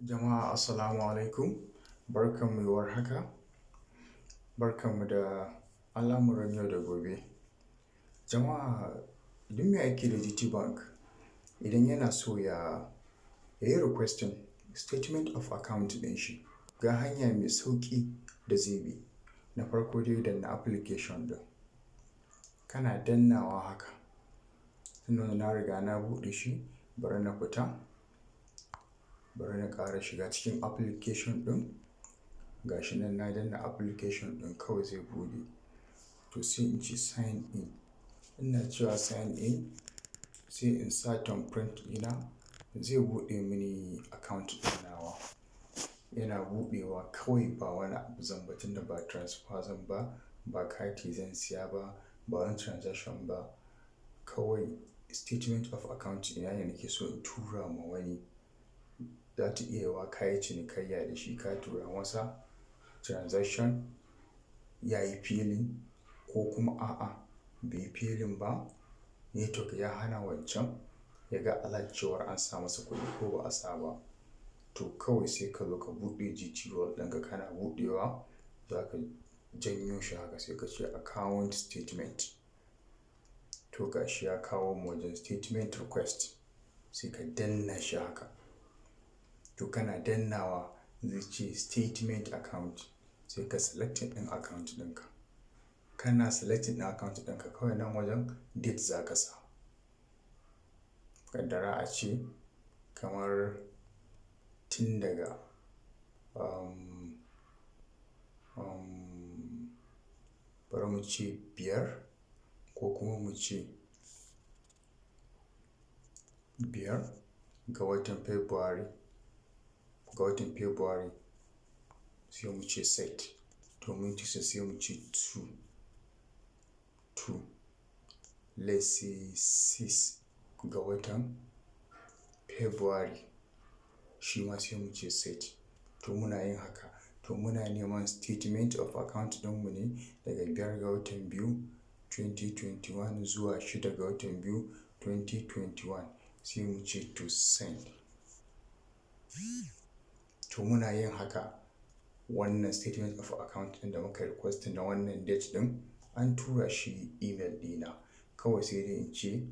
Jama'a, assalamu alaikum, barkanmu da warhaka, barkanmu da al'amuran yau da gobe. Jama'a, duk mai aiki da GTBank, idan yana so ya yi requesting statement of account ɗin shi, ga hanya mai sauƙi da zai bi. Na farko dai, danna application ɗin, kana dannawa haka, tunda na riga na buɗe shi, bari na fita, bari na ƙara shiga cikin application ɗin. Ga shi nan na danna application ɗin, kawai zai buɗe. To, sai in ce sign in. Ina cewa sign in, sai in sa thumbprint ɗina, zai buɗe mini account ɗin nawa. Yana buɗewa, kawai ba wani abu zan ba, tunda ba transfer zan ba, ba kati zan siya ba, ba wani transaction ba. Kawai statement of account ɗina ne nake so in tura ma wani. Za ta iya yiwuwa ka yi cinikayya da shi, ka tura masa transaction ya yi failing, ko kuma a'a, bai yi failing ba, network ya hana wancan ya ga alert cewar an sa masa kuɗi ko ba a sa ba. To, kawai sai ka zo ka buɗe GT World ɗinka. Kana buɗewa, za ka janyo shi haka, sai ka ce account statement. To, ga shi ya kawo mu wajen statement request, sai ka danna shi haka. To, kana dannawa, zai ce statement account, sai ka selecting ɗin account ɗinka. Kana selecting ɗin account ɗinka, kawai nan wajen date za ka sa. Ƙaddara a ce kamar tun daga bari mu ce 5, ko kuma mu ce 5 ga watan February, ga watan February, sai mu ce set. To, mun ci, sai mu ce 2, 2, let's say 6 ga watan February, shi ma sai mu ce set. To, muna yin haka. To, muna neman statement of account ɗinmu ne daga 5 ga watan 2 2021 zuwa 6 ga watan 2 2021, sai mu ce to send. To, muna yin haka, wannan statement of account ɗin da muka request na wannan date ɗin, an tura shi email ɗina. Kawai sai dai in ce,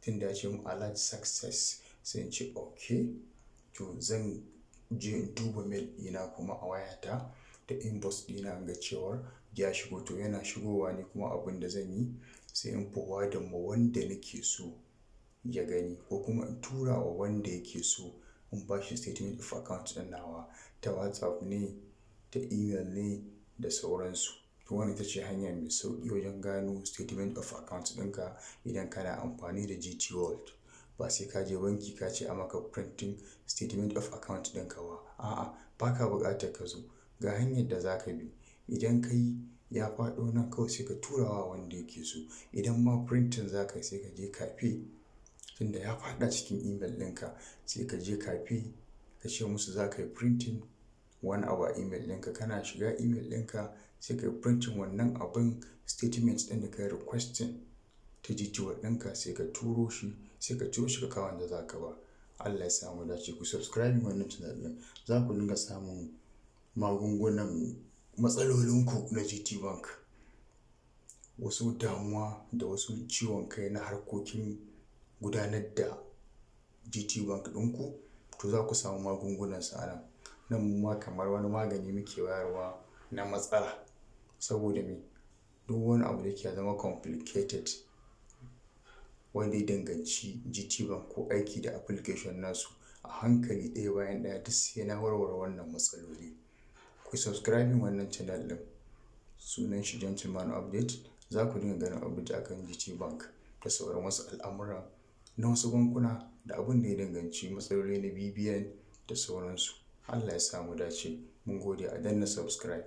tun da ya ce mun alert success, sai in ce okay. To, zan je in duba mail ɗina kuma a wayata da inbox ɗina, in ga cewar ya shigo. To, yana shigowa ne kuma abin da zan yi, sai in forwarding ma wanda nake so ya gani, ko kuma in tura wa wanda yake so in bashi statement of account ɗin nawa, ta WhatsApp ne, ta email ne, da sauransu. To, wannan ita ce hanya mai sauƙi wajen gano statement of account ɗinka idan kana amfani da GT World. Ba sai ka je banki ka ce a maka printing statement of account ɗinka ba. A'a, ba ka buƙatar ka zo. Ga hanyar da za ka bi. Idan ka yi, ya faɗo nan, kawai sai ka tura wa wanda yake so. Idan ma printing za ka yi, sai ka je cafe, tunda ya faɗa cikin email ɗinka, sai ka je cafe ka ce musu za ka yi printing wani abu a email ɗinka. Kana shiga email ɗinka, sai ka yi printing wannan abun, statement ɗin da ka yi requesting ta GT World ɗinka, sai ka turo shi, sai ka ciro shi ka kawo wanda za ka ba. Allah ya sa mu dace. Ku subscribe wannan channel ɗin, za ku dinga samun magungunan matsalolinku na GT Bank. Wasu damuwa da wasu ciwon kai na harkokin gudanar da GT Bank ɗinku, to za ku samu magungunansu a nan. Nan mu ma kamar wani magani muke bayarwa na matsala. Saboda me? Duk wani abu da yake zama complicated wanda ya danganci GT Bank ko aiki da application nasu, a hankali ɗaya bayan ɗaya duk sai na warware wannan matsaloli. Ku subscribing wannan channel ɗin, sunan shi Gentleman Update. Za ku dinga ganin update akan GT Bank da sauran wasu al'amura na wasu bankuna da abun da ya danganci matsaloli na BVN da sauransu. Allah ya sa mu dace. Mun gode, a danna subscribe.